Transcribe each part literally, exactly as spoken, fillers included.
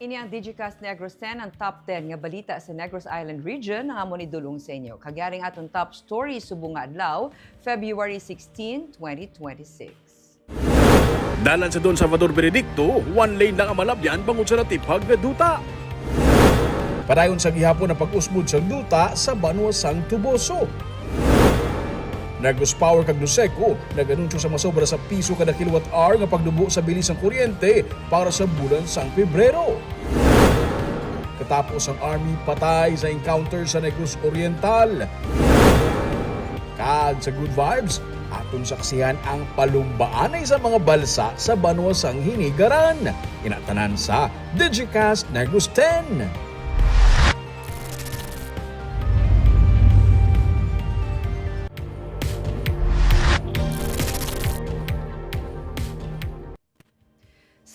Ini ang Digicast Negros ten, ang top ten nga balita sa Negros Island Region, nga amo ni dulong sa inyo. Kag yari ang aton top story subong nga adlaw, February sixteen, twenty twenty-six. Dalan sa Don Salvador Benedicto, one lane lang ang malabyan bangod sa natipag nga duta. Padayon sa gihapon ang pag-usbod sang duta sa banwa sang Toboso. Negros Power kag Doceco nag-anunsyo sa masobra sa piso kada kilowatt hour nga pagdubo sa bili sang kuryente para sa bulan sang Pebrero. Katapos ang Army patay sa encounter sa Negros Oriental. Kag sa Good Vibes, aton saksihan ang palumbaanay sa mga balsa sa banwa sang Hinigaran. Ina tanan sa Digicast Negros ten.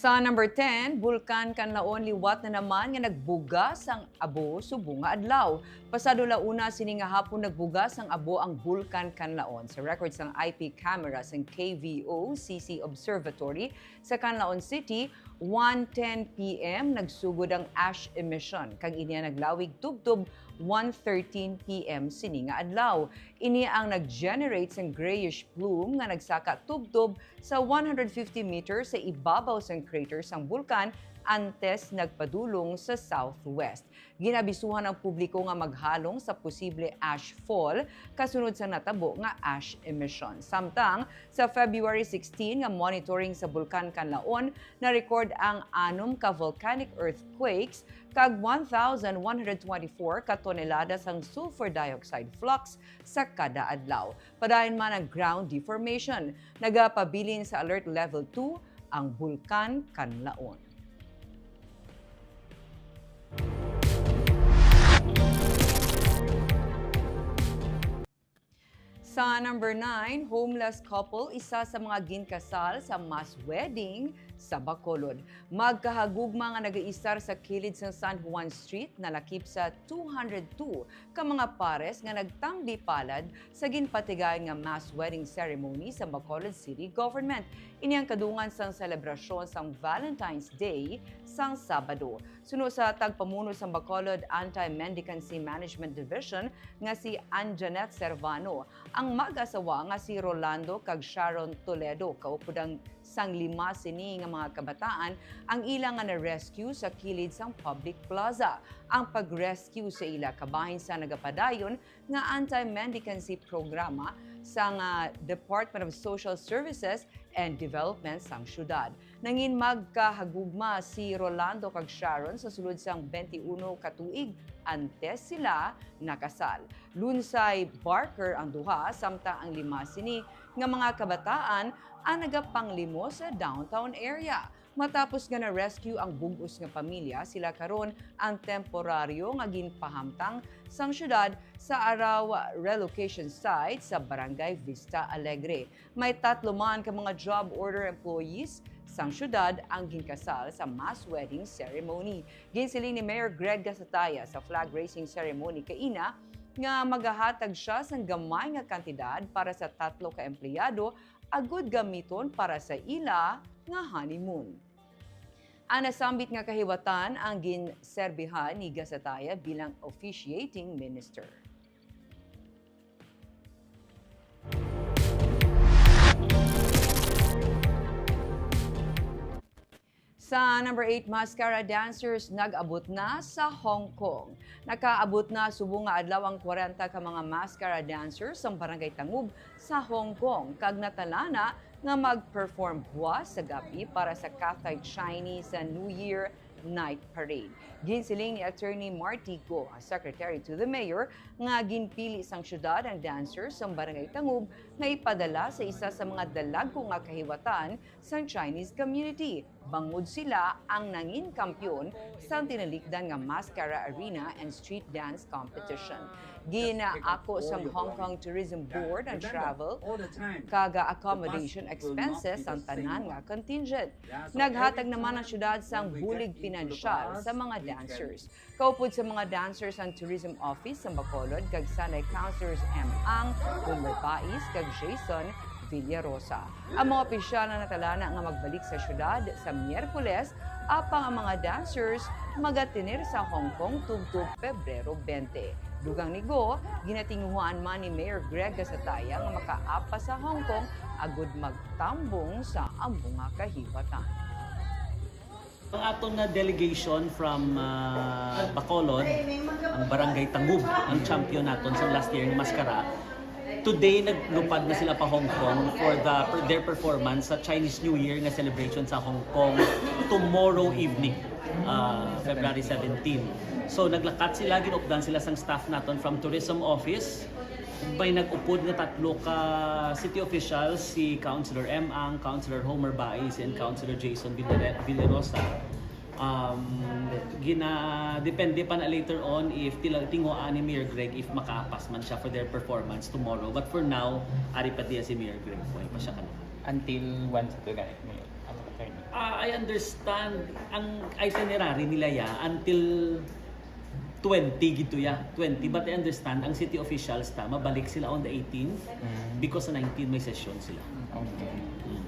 Sa number ten, Bulkan Kanlaon liwat na naman nga nagbuga sang abo subong nga adlaw. Pasado la una sini nga hapon nagbuga sang abo ang Bulkan Kanlaon. Sa record sang I P camera sang K V O C C Observatory sa Kanlaon City, one ten P M nagsugod ang ash emission, kag ini ang naglawig tubtob one thirteen P M sini nga adlaw. Ini ang nag-generate sang grayish plume nga nagsaka tubtob sa one hundred fifty meters sa ibabaw sang crater sang bulkan antes nagpadulong sa southwest. Ginabisuhan ang publiko nga maghalong sa posible ash fall kasunod sa natabo nga ash emission. Samtang, sa February sixteen nga monitoring sa Bulkan Kanlaon, na-record ang anom ka volcanic earthquakes kag one thousand one hundred twenty-four ka tonelada sang sulfur dioxide flux sa kada adlaw. Padayon man ang ground deformation. Nagapabilin sa Alert Level two ang Bulkan Kanlaon. Sa number nine, homeless couple, isa sa mga ginkasal sa mass wedding sa Bacolod. Magkahagugma nga nagaistar sa kilid sang San Juan Street, nalakip sa two hundred two ka mga pares nga nagtambi palad sa ginpatigayon nga mass wedding ceremony sa Bacolod City Government. Ini ang kadungan sang selebrasyon sang Valentine's Day sang Sabado. Suno sa tagpamuno sang Bacolod Anti-Mendicancy Management Division nga si Anjanet Servano, ang mag-asawa nga si Rolando kag Sharon Toledo, kaupod ang sang lima sini nga mga kabataan ang ila nga na-rescue sa kilid sang public plaza. Ang pag-rescue sa ila kabahin sa nagapadayon nga anti-mendicancy programa sang, ah, Department of Social Services and Development sang siyudad. Nangin magkahagugma si Rolando kag Sharon sa sulod sang twenty-one ka tuig antes sila nakasal. Lunsay Barker ang duha, samtang ang lima sini nga mga kabataan ang nagapanglimos sa downtown area. Matapos nga na-rescue ang bug-os nga pamilya, sila karon ang temporaryo nga ginpahamtang sang siyudad sa Araw Relocation Site sa Barangay Vista Alegre. May tatlo man ka mga job order employees sang siyudad ang ginkasal sa mass wedding ceremony. Ginsiling ni Mayor Greg Gasataya sa flag raising ceremony kaina nga magahatag sia sang gamay nga kantidad para sa tatlo ka empleyado agud gamiton para sa ila nga honeymoon. Ang nasambit nga kahiwatan ang ginserbihan ni Gasataya bilang officiating minister. Sa number eight, mascara dancers nag-abot na sa Hong Kong. Nakaabot na subong nga adlaw ang kwarenta ka mga mascara dancers sang Barangay Tangub sa Hong Kong, kag natalana nga mag-perform buwas sa gab-i para sa Cathay Chinese New Year Night Parade. Ginsiling ni Attorney Marty Go, secretary to the mayor, nga ginpili sang siyudad ang dancers sang Barangay Tangub nga ipadala sa isa sa mga dalagko nga kahiwatan sang Chinese community, bangod sila ang nangin kampiyon sang tinalikdan nga Mascara Arena and Street Dance Competition. Ginaako sang Hong Kong Tourism Board ang travel kag accommodation expenses sang tanan nga contingent. Naghatag naman ang siyudad sang bulig pinansyal sa mga dancers. Kaupod sa mga dancers ang Tourism Office sa Bacolod kag Sanay Councilors M. Ang, Homer Bais, kag Jason Villarosa. Ang mga opisyal na natalana nga magbalik sa syudad sa Miyerkules, apang ang mga dancers magatener sa Hong Kong tubtob Pebrero twenty. Dugang ni Go, ginatinguhaan man ni Mayor Greg Gasataya nga makaapas sa Hong Kong agud magtambong sa amo nga kahibatan. Ang aton nga delegation from, ah, Bacolod, ang Barangay Tangub, ang champion naton sa last year ni Mascara. Today, naglupad na sila pa Hong Kong for the, for their performance sa Chinese New Year nga celebration sa Hong Kong tomorrow evening, ah, February seventeen. So, naglakat sila, ginupdan sila sang staff naton from Tourism Office. May nag-upod nga tatlo ka city officials, si Councilor M. Ang, Councilor Homer Baiz, and Councilor Jason Villare-, Villarosa. Um, gina-, depende pa na later on if tila-, tinguhaan ni Mayor Greg if makaapas man siya for their performance tomorrow. But for now, ari pa diya si Mayor Greg. Buhay pa siya kanina. Until when sa to, gani, Mayor? Ano, attorney? Ah, I understand, ang itinerary nila ya, until twenty gid to ya, twenty. But I understand, ang city officials ta, mabalik sila on the eighteenth Mm. because sa nineteen may session sila. Okay. Mm.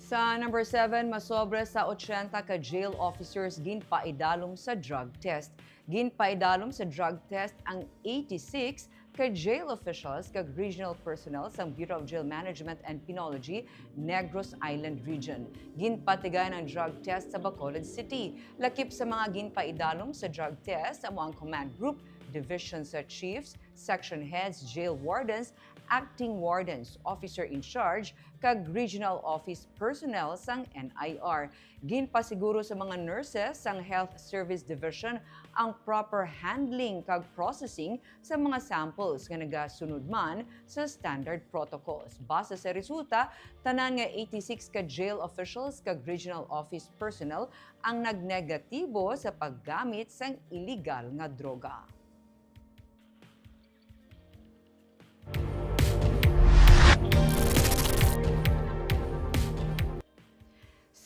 Sa number seven, masobra sa ochenta ka jail officers ginpaidalom sa drug test. Ginpaidalom sa drug test ang eighty-six ka jail officials kag regional personnel sang Bureau of Jail Management and Penology, Negros Island Region. Ginpatigayon ang drug test sa Bacolod City. Lakip sa mga ginpaidalom sa drug test amo ang command group, division sa chiefs, section heads, jail wardens, acting wardens, officer in charge, kag regional office personnel sang N I R. Ginpasiguro sa mga nurses sang Health Service Division ang proper handling kag processing sa mga samples nga nagasunod man sa standard protocols. Base sa resulta, tanan nga eighty-six ka jail officials kag regional office personnel ang nagnegatibo sa paggamit sang iligal nga droga.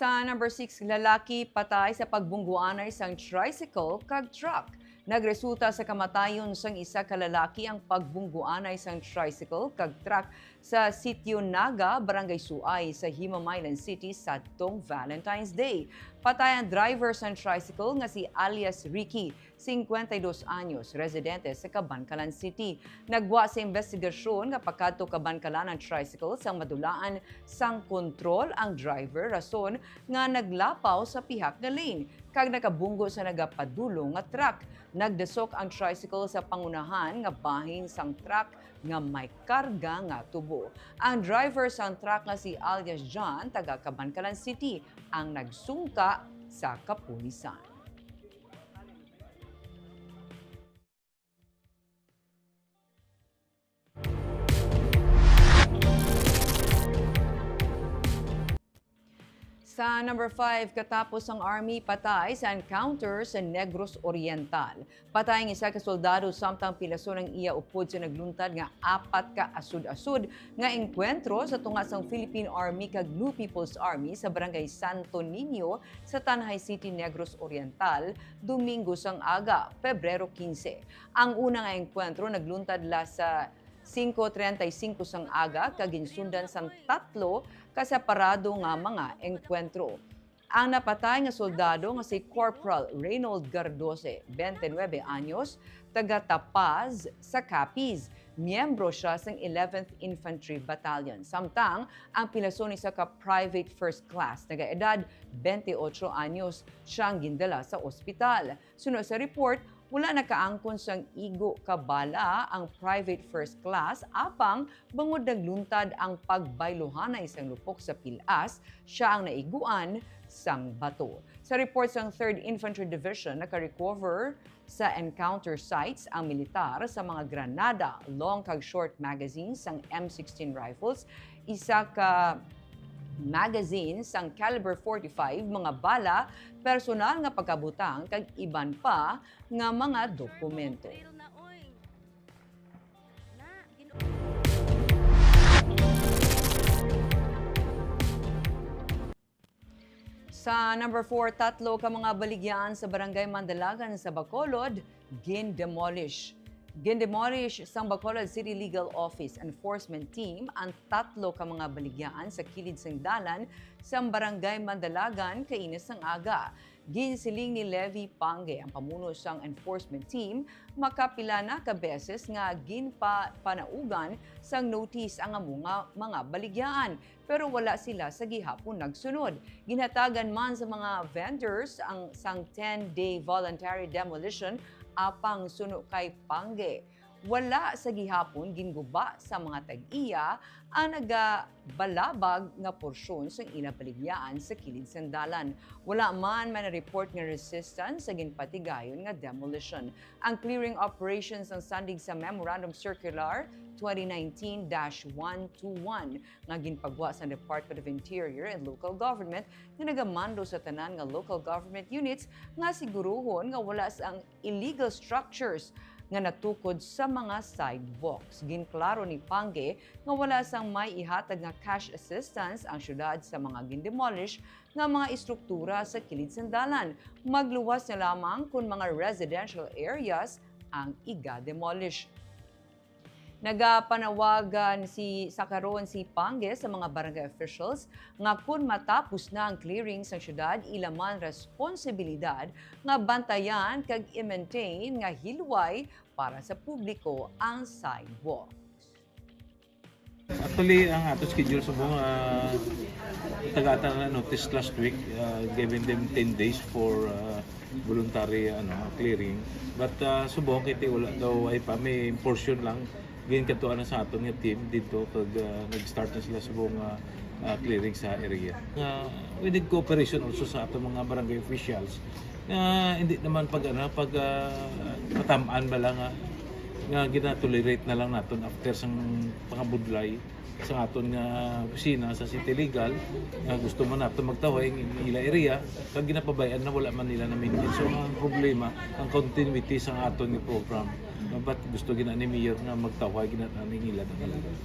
Sa number six, lalaki patay sa pagbungguanay sang tricycle kag truck. Nagresulta sa kamatayon sang isa ka lalaki ang pagbungguanay sang tricycle kag truck sa Sitio Naga, Barangay Suay, sa Himamaylan City, sadtong Valentine's Day. Patay ang driver sang tricycle nga si alias Ricky, cincuenta y dos anyos, residente sa Kabankalan City. Naggwa sa investigasyon nga pakadto Kabankalan ang tricycle sang madulaan sang kontrol ang driver, rason nga naglapaw sa pihak nga lane kag nakabunggo sa nagapadulong nga truck. Nagdasok ang tricycle sa pangunahan nga bahin sang truck nga may karga nga tubo. Ang driver sang truck nga si alias John, taga Kabankalan City, ang nagsungka sa kapulisan. Sa number five, katapos ang army patay sa encounter sa Negros Oriental. Patay ang isa ka soldado samtang pilason ang iya upod sa nagluntad nga apat ka asud-asud nga engkwentro sa tunga sang Philippine Army kag New People's Army sa Barangay Santo Niño sa Tanjay City, Negros Oriental, Domingo sang aga, Pebrero quince. Ang una nga engkwentro nagluntad la sa singko treinta y cinco sang aga kag ginsundan sang tatlo ka separado nga mga engkwentro. Ang napatay nga soldado nga si Corporal Reynold Gardose, twenty-nine anyos, taga Tapaz sa Capiz. Miyembro siya sang eleventh Infantry Battalion. Samtang ang pilason isa ka private first class, nagaedad twenty-eight anyos, siyang gindala sa ospital. Suno sa report, wala nakaangkon sang igo ka bala ang private first class, apang bangod nagluntad ang pagbayluhanay sang lupok sa pil-as, sia ang naiguan sang bato. Sa report sang Third Infantry Division, naka-recover sa encounter sites ang militar sa mga granada, long kag short magazine sang M sixteen rifles, isa ka magazine sang caliber forty-five, mga bala, personal nga pagkabutang, kag iban pa nga mga dokumento. Sa number four, tatlo ka mga baligyaan sa Barangay Mandalagan sa Bacolod Gin-demolish. Gin-demolish sang Bacolod City Legal Office Enforcement Team ang tatlo ka mga baligyaan sa kilid sang dalan sa Barangay Mandalagan kaina sang aga. Ginsiling ni Levi Pange, ang pamuno sang enforcement team, makapila na ka beses nga ginpapanaugan sang notice ang amo nga mga baligyaan, pero wala sila sa gihapon nagsunod. Ginhatagan man sa mga vendors ang sang ten-day voluntary demolition, apang suno kay Pange, wala sa gihapon ginguba sa mga tag-iya ang nagabalabag nga porsyon sang ila baligyaan sa kilid sang dalan. Wala man may na-report nga resistance sa ginpatigayon nga demolition. Ang clearing operation sang sandig sa Memorandum Circular twenty nineteen dash one two one nga ginpagwa sa Department of Interior and Local Government nga nagamando sa tanan nga local government units nga siguruhon nga wala sang illegal structures nga natukod sa mga sidewalks. Ginklaro ni Pange nga wala sang may ihatag nga cash assistance ang syudad sa mga gindemolish nga mga estruktura sa kilid sang dalan, magluwas na lamang kon mga residential areas ang iga-demolish. Nagapanawagan si, sa karon si Pange sa mga barangay officials nga kon matapos na ang clearing sa syudad, ila man responsibilidad nga bantayan kag i-maintain nga hilway para sa publiko ang sidewalks. Actually, ang ato schedule subong, ah, tagaan ta na notice last week, ah, giving them ten days for, ah, voluntary, ano, clearing. But, ah, subong kay wala daw, ay pa, may portion lang. Ginkadtuan na sa aton nga team dito kag, ah, nag-start na sila subong, ah, ah, clearing sa area. Nga, we need cooperation also sa aton mga barangay officials nga hindi naman pag, ano, pag, ah, matamaan ba lang nga, nga ginatolerate na lang naton after sang pangabudlay sa aton nga opisina sa City Legal nga gusto man naton magtawhay ng ila area kag ginapabayaan na wala man nila na-maintain. So ang problema ang continuity sa aton nga program. But gusto gina ni Mayor nga magtawhay gina na ning ila nga lugar.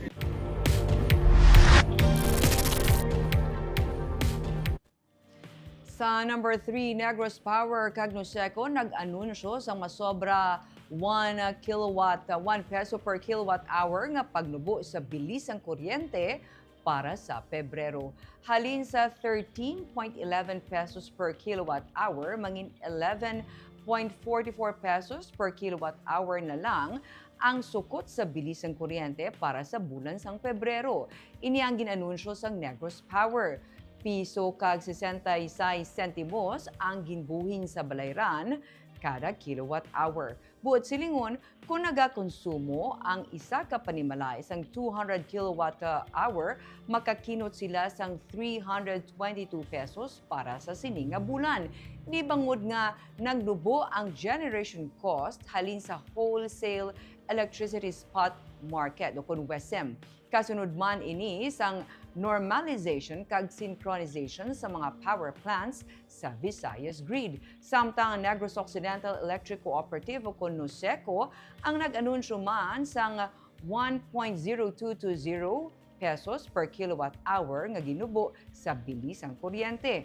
Sa number three, Negros Power kag Noseco nag-anunsyo sang masobra one kilowatt, one peso per kilowatt hour nga pagnubo sa bili sang kuryente para sa Pebrero. Halin sa thirteen point eleven pesos per kilowatt hour, mangin eleven point forty four pesos per kilowatt hour na lang ang sukot sa bili sang kuryente para sa bulan sang Pebrero. Ini ang gin-anunsyo sang Negros Power. Piso kag sesenta y seis sentimos ang ginbuhin sa balayran kada kilowatt hour. Buot silingon, kon nagakonsumo ang isa ka panimalay sang two hundred kilowatt hour, makakinot sila sang three hundred twenty-two pesos para sa sini nga bulan. Di bangod nga nagnubo ang generation cost halin sa wholesale electricity spot market o kon WESM. Kasunod man ini sang normalization kag synchronization sa mga power plants sa Visayas Grid. Samtang ang Negros Occidental Electric Cooperative o kon NOSECO ang nag-anunsyo man sang one point zero two two zero pesos per kilowatt hour nga ginubo sa bili sang kuryente.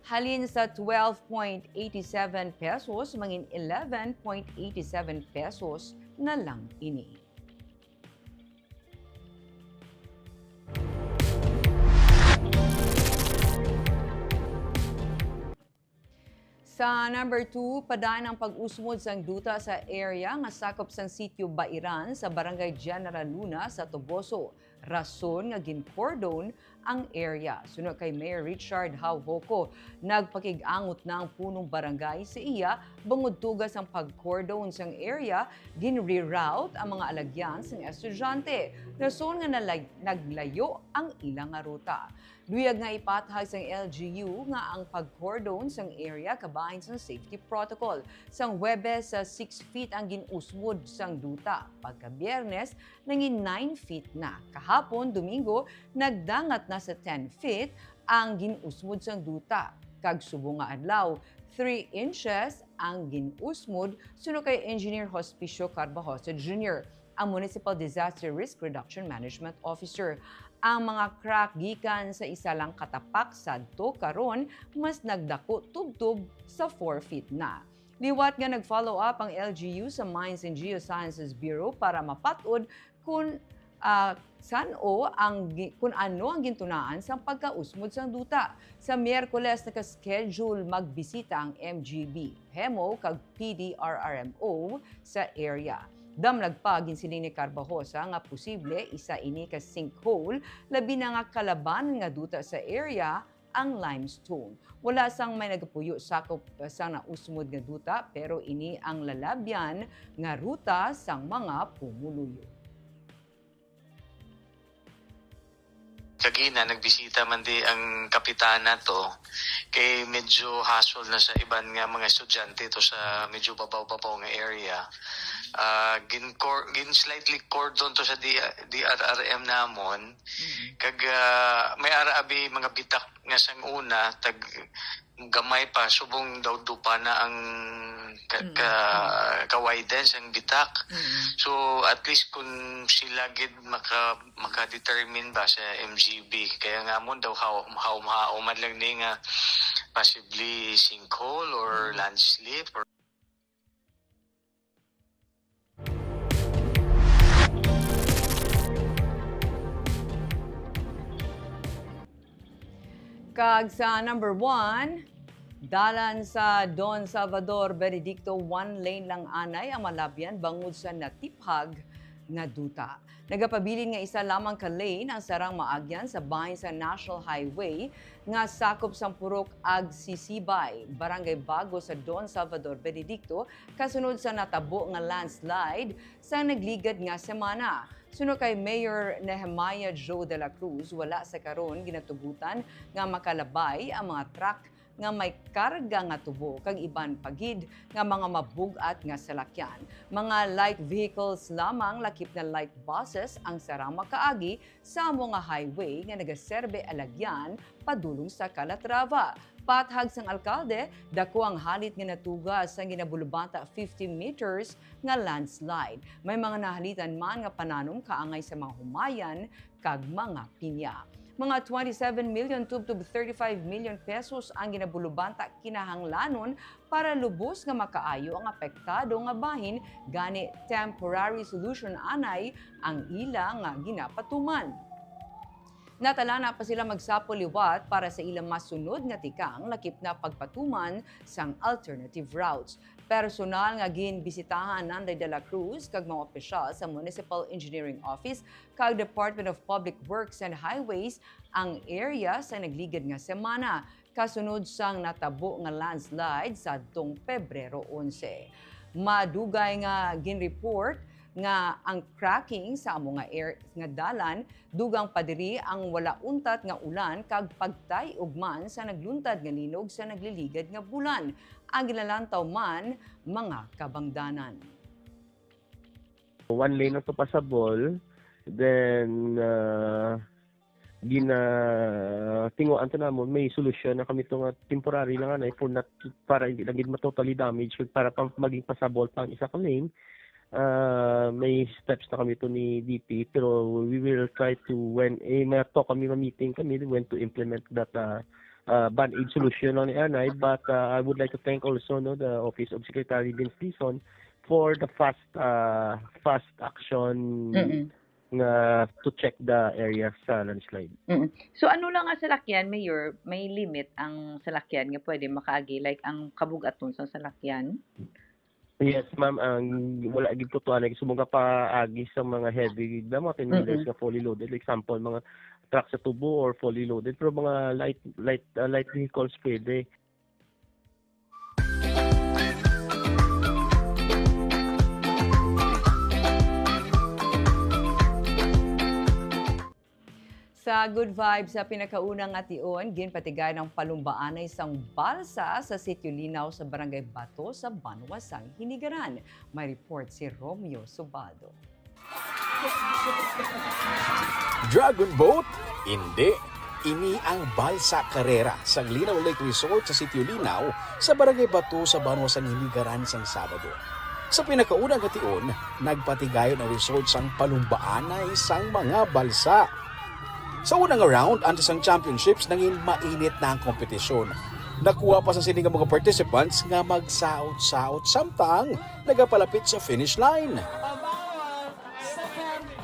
Halin sa twelve point eighty seven pesos, mangin eleven point eighty seven pesos na lang ini. Sa number two, padayon ang pag-usmod sang duta sa area nga sakop sang Sitio Bairan sa Barangay General Luna sa Toboso. Rason nga gin-cordon ang area. Suno kay Mayor Richard Haujoco, nagpakig-angot na ang punong barangay sa iya bangod tuga sang pag-cordon sang area, gin-reroute ang mga alagyan sang estudyante, rason nga nalay-, naglayo ang ila nga ruta. Luyag nga ipathag sang L G U nga ang pag-cordon sang area kabahin sang safety protocol. Sang Huwebes, sa six feet ang gin-usmod sang duta. Pagka Biyernes, nangin nine feet na. Kahapon, Domingo, nagdangat na sa ten feet ang gin-usmod sang duta. Kag subong nga adlaw, three inches ang gin-usmod, suno kay Engineer Hospicio Carbajosa Junior, ang Municipal Disaster Risk Reduction Management Officer. Ang mga crack gikan sa isa lang ka tapak sadto karon mas nagdako tubtob sa four feet na. Liwat nga nag-follow up ang L G U sa Mines and Geosciences Bureau para mapat-od kun, ah, san-o ang gi-, kun ano ang gintunaan sang pagkausmod sang duta. Sa Miyerkules, naka-schedule magbisita ang M G B, hemo kag P D R R M O sa area. Damlag pa, ginsiling ni Carbajosa nga posible isa ini ka sinkhole, labi na nga kalabanan nga duta sa area ang limestone. Wala sang may nagapuyo sakop sang nausmod nga duta, pero ini ang lalabyan nga ruta sang mga pumuluyo. Kagina, nagbisita man di ang kapitana to, kay medyo hassle na sa iban nga mga estudyante to sa medyo babaw-babaw nga area. Ah, gin, gin slightly cordon to sa D-, D R R M namon. Kag, ah, may ara abi mga bitak nga sang una, tag gamay pa, subong daw dupa na ang ka, Mm. ka, ka-widen sang bitak. Mm. So, at least kung sila gid maka, maka-determine ba sa M G B, kaya nga mo daw how, how, how man lang ni nga possibly sinkhole or Mm. landslip or Kag sa number one, dalan sa Don Salvador Benedicto, one lane lang anay ang malabyan bangod sa natiphag nga duta. Nagapabilin nga isa lamang ka lane ang sarang maagyan sa bahin sa National Highway nga sakop sang Purok Agsisibay, Barangay Bago sa Don Salvador Benedicto, kasunod sa natabo nga landslide sa nagligad nga semana. Suno kay Mayor Nehemiah Joe de la Cruz, wala sa karon ginatugutan nga makalabay ang mga truck nga may karga nga tubo kag iban pa gid nga mga mabug-at nga salakyan. Mga light vehicles lamang, lakip na light buses, ang sarang makaagi sa amo nga highway nga nagaserbe alagyan padulong sa Calatrava. Pathag sang alkalde, dako ang halit nga natuga sang ginabulubanta fifty meters nga landslide. May mga nahalitan man nga pananom kaangay sa mga humayan kag mga pinya. Mga twenty-seven million tubtob thirty-five million pesos ang ginabulubanta kinahanglanon para lubos nga makaayo ang apektado nga bahin, gani temporary solution anay ang ila nga ginapatuman. Natalana pa sila magsapol liwat para sa ilang masunod nga tikang, lakip na pagpatuman sang alternative routes. Personal nga ginbisitahan Nanday de la Cruz kag mga opisyal sa Municipal Engineering Office kag Department of Public Works and Highways ang area sa nagligad nga semana, kasunod sang natabo nga landslide sadtong Pebrero onse. Madugay nga ginreport nga ang cracking sa amo nga air, nga dalan, dugang pa diri ang wala untat nga ulan kag pagtay-og man sa nagluntad nga linog sa nagliligad nga bulan. Ang ginalantaw man, mga kabangdanan. One lane ang to pasabol. Then, ah, gina-, tinguhaan to namon, may solusyon na kami to nga temporary lang, anay, for not, para hindi lang gid ma-totally damage, para pa, maging pasabol pa ang isa ka lane. Ah, may steps na kami to ni D P, pero we will try to, when, eh, may talk kami, ma-meeting kami, when to implement that, ah, ah, band-aid solution lang ni anay. But, ah, I would like to thank also, no, the Office of Secretary Vince Dizon for the fast, ah, fast action Mm-mm. nga to check the area sa landslide. Mm. So ano lang ang salakyan, Mayor? May limit ang salakyan nga pwede makaagi, like ang kabug-aton sa salakyan? Yes, ma'am, ang wala gid to tuanay, gusto mo nga paagi sa mga heavy na mga containers Mm-mm. nga fully loaded, like example, mga truck sa tubo or fully loaded, pero mga light light ah, light vehicles pwede. Sa Good Vibes sa pinakauna nga tion, ginpatigay ang palumbaanay sang balsa sa Sitio Linaw sa Barangay Bato sa Banwa sang Hinigaran. May report si Romeo Subaldo. Dragon Boat? Indi. Ini ang balsa karera sang Linaw Lake Resort sa Sitio Linaw, sa Barangay Bato, sa Banwa sang Hinigaran sang Sabado. Sa pinakauna nga tion, nagpatigayon ang resort sang palumbaanay sang mga balsa. Sa una nga round antes sang championships, nangin mainit na ang kompetisyon. Nakuha pa sa sini nga mga participants nga magsaot-saot samtang nagapalapit sa finish line.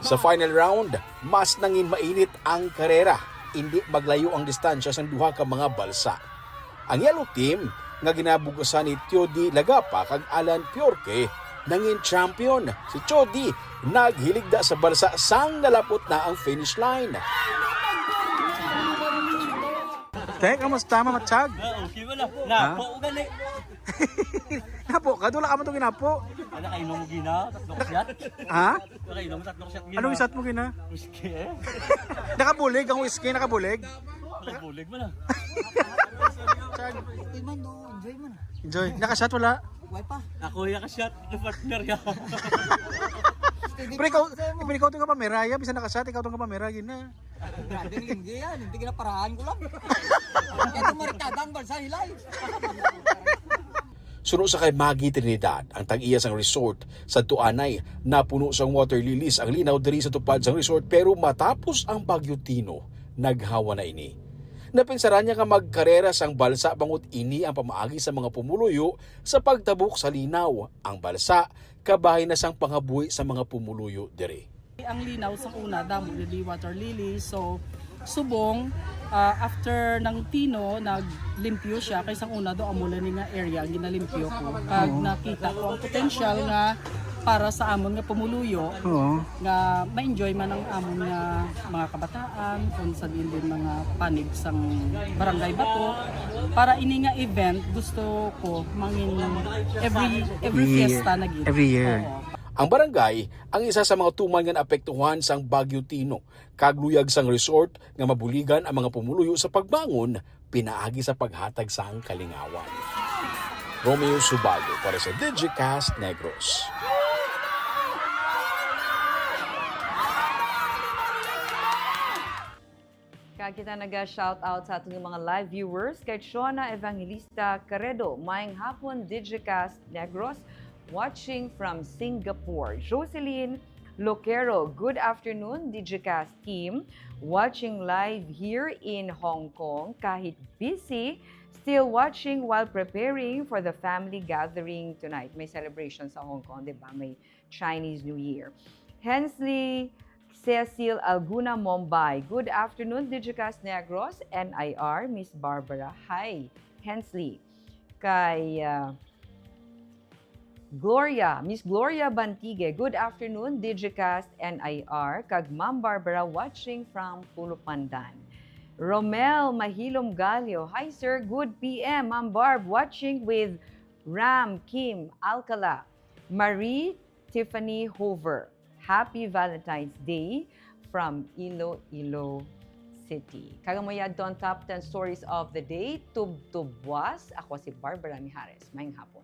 Sa final round, mas nangin mainit ang karera. Indi maglayo ang distansya sang duha ka mga balsa. Ang yellow team, nga ginabugasan ni Teody Lagapa kag Alan Piorque, nangin champion. Si Teody naghiligda sa balsa sang nalapot na ang finish line. Te, kamusta, Mama Chag? Ah, okay mo na. Ha? Napo ko gali. Napo ka? Wala ka man itong ginapo. Wala kayo nung gina, tatlo ka shot. Ha? Wala kayo nung tatlo ka shot gina. Anong isat mo gina? Whisky eh. Nakabulig ang whisky, nakabulig. Nakabulig mo na. Enjoy man, no? Enjoy man. Enjoy. Nakashot, wala? Wala pa. Ako yung nakashot, partner ka. Pero ikaw, pero ikaw itong kapamera, ya, bisan nakashot, ikaw itong kapamera, gina. Grabe ang linggi yan. Hindi ginaparahan ko lang. Kaya tumarikada ang balsa hilay. Suno sa kay Maggie Trinidad, ang tag-iya sang resort, sa tuanay, napuno sang water lilies ang linaw diri sa tupad sang resort, pero matapos ang Bagyo Tino, naghawa na ini. Napinsaran niya nga magkarera sang balsa bangod ini ang pamaagi sa mga pumuluyo sa pagtabok sa linaw. Ang balsa kabahin na sang pangabuhi sa mga pumuluyo diri. Ang linaw sa una, damo dili water lily. So, subong, ah, after ng Tino, naglimpyo siya. Kay sang una do, amo lang ni nga area ang ginalimpyo ko. Kag Oo. nakita ko ang potential nga para sa amon nga pumuluyo, Oo. nga ma-enjoy man ang amon nga mga kabataan, kung sa diin din mga panig sang Barangay Bato. Para ini nga event, gusto ko mangin every, every Year. fiesta na gid. Every year. Oo. Ang barangay ang isa sa mga tuman nga naapektuhan sang Bagyo Tino, kag luyag sang resort nga mabuligan ang mga pumuluyo sa pagbangon pinaagi sa paghatag sang kalingawan. Romeo Subago para sa Digicast Negros. Kag kita naga-shout out sa aton mga live viewers, kay Shona Evangelista Caredo, "Maayong hapon, Digicast Negros, watching from Singapore." Jocelyn Loquero, "Good afternoon, Digicast team. Watching live here in Hong Kong, kahit busy, still watching while preparing for the family gathering tonight." May celebration sa Hong Kong, di ba? May Chinese New Year. Hensley Cecil Alguna Mombay, "Good afternoon, Digicast Negros, N I R, Miss Barbara." Hi, Hensley. Kay, ah, Gloria, Miss Gloria Bantigue, "Good afternoon, Digicast N I R, kag Ma'am Barbara, watching from Pulupandan." Romel Mahilom Galio, "Hi, sir, good P M, Ma'am Barb, watching with Ram Kim Alcala." Marie Tiffany Hoover, "Happy Valentine's Day from Iloilo City." Kag amo yadto ang top ten stories of the day. Tubtob buwas. Ako si Barbara Mijares. Maayong hapon.